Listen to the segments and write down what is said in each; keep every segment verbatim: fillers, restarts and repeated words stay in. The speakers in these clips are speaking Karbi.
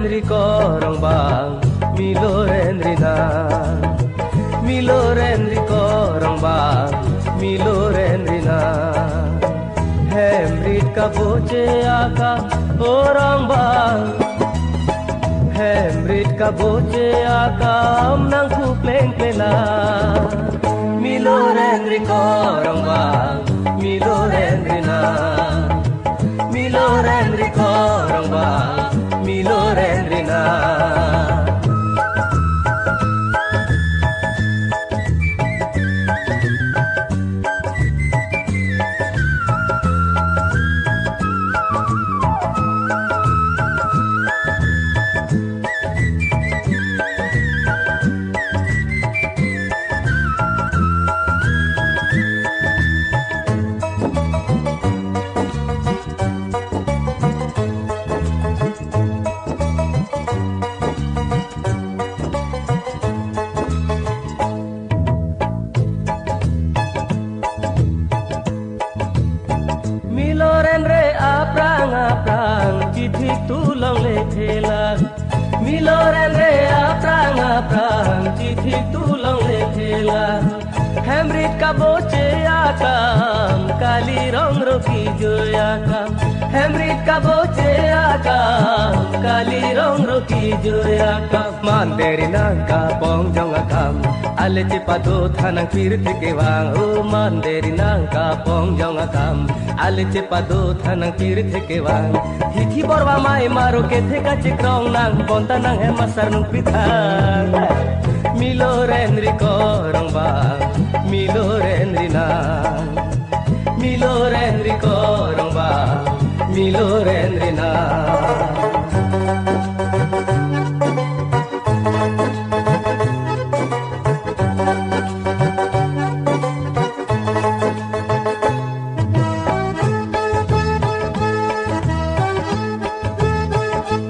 Ri ko rong bang, mi loren ri nang. Mi loren ri ko rong bang, mi loren ri nang. Hem rit kaboche akam, o rong bang. Hem rit kaboche akam nangphu plengple lang. Mi loren ri ko rong bang, mi loren ri nang. Mi loren ri ko rong bang, mi loren ri nang. Mi loren re aphrang aphrang, chithik tu longle thela. Mi loren re aphrang aphrang, chithik tu longle thela. Hem rit kaboche akam, kali rong ro kejoi akam. Hem rit kaboche akam, kali rong ro kejoi akam. Mande ri nang kapong jong akam, ale chepado tha nang pirthe kevang. O mande ri nang kapong jong akam, ale chepado tha nang pirthe kevang. Hithi borwa mai maro kethe kachekrong nang, bonta nang hem asar nung pithang. Mi loren ri ko rong bang, mi loren ri nang. Mi loren ri ko rong bang, mi loren ri nang.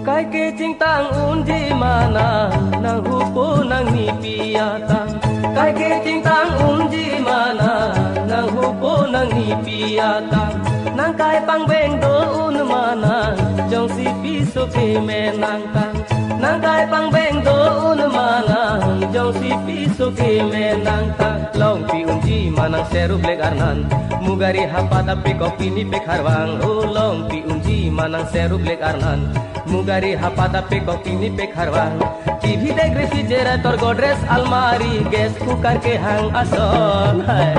Kai kechingtang unji ma nang, nang hupo nang nipi atang. Kai kechingtang unji ma nang, nang hupo nang nipi atang. Nang kai pangbeng do un ma nang, jongsi piso keme nangtang. Nang kai pangbeng do un ma nang, jongsi piso keme nangtang. Longpi unji ma nang seru blek arnan, mugari hapat apekok pini pekharvang. O longpi unji ma nang seru blek arnan, mugari hapat apekok pini pekharvang. T V dek refrigerator, Godrej almari, gas cooker kehang ason. Hai.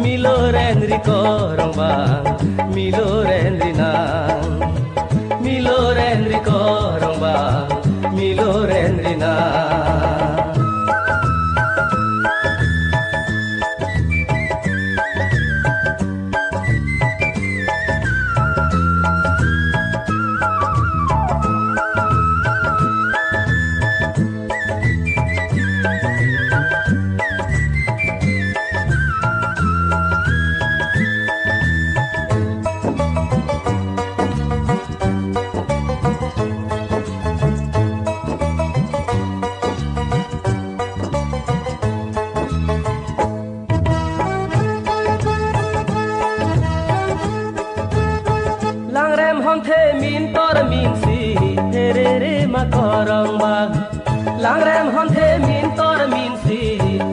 Mi loren ri ko rong bang, mi loren ri nang. Mi loren ri ko rong bang, mi loren ri nang. Langrem honthe mintor minsi, herere ma ko rong bang. Langrem honthe mintor minsi,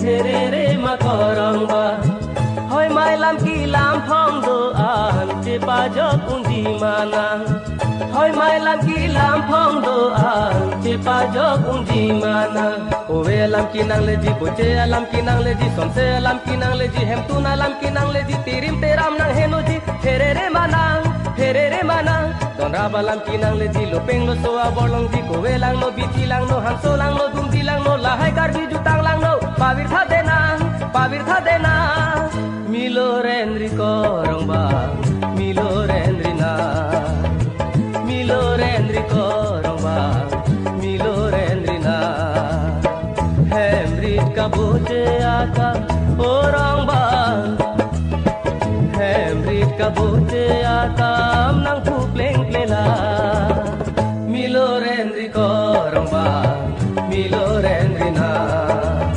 herere ma ko rong bang. Hoi mai lam ki lam phong do-an, chepajok unji ma nang. Hoi mai lam ki lam phong do-an, chepajok unji ma nang. Ove alam kenangleji, boche alam kenangleji, somse alam kenangleji, hemtun alam kenangleji, tirim teram nanghenoji, herere ma nang, herere ma nang. Donrap alam kenangleji, lopeng loso aborlongji, kove langno, bithi langno, hanso langno, dumdi langno, lahai Karbi jutang langno, pavirtha de nang, pavirtha de nang. Mi loren ri ko rong bang, mi loren ri nang. Mi loren ri ko rong bang, mi loren ri nang. Hem rit kaboche akam, o rong bang. Hem rit kaboche akam nangphu plengple lang. Mi loren ri ko rong bang, mi loren ri nang.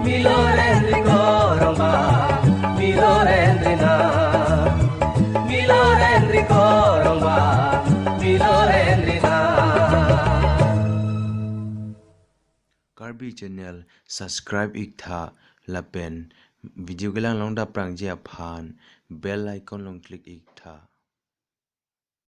Mi loren ri ko rong bang, mi loren ri nang. Mi loren ri Karbi channel subscribe ik tha lapen video kelang long dap prangji aphan bell icon long click ik tha.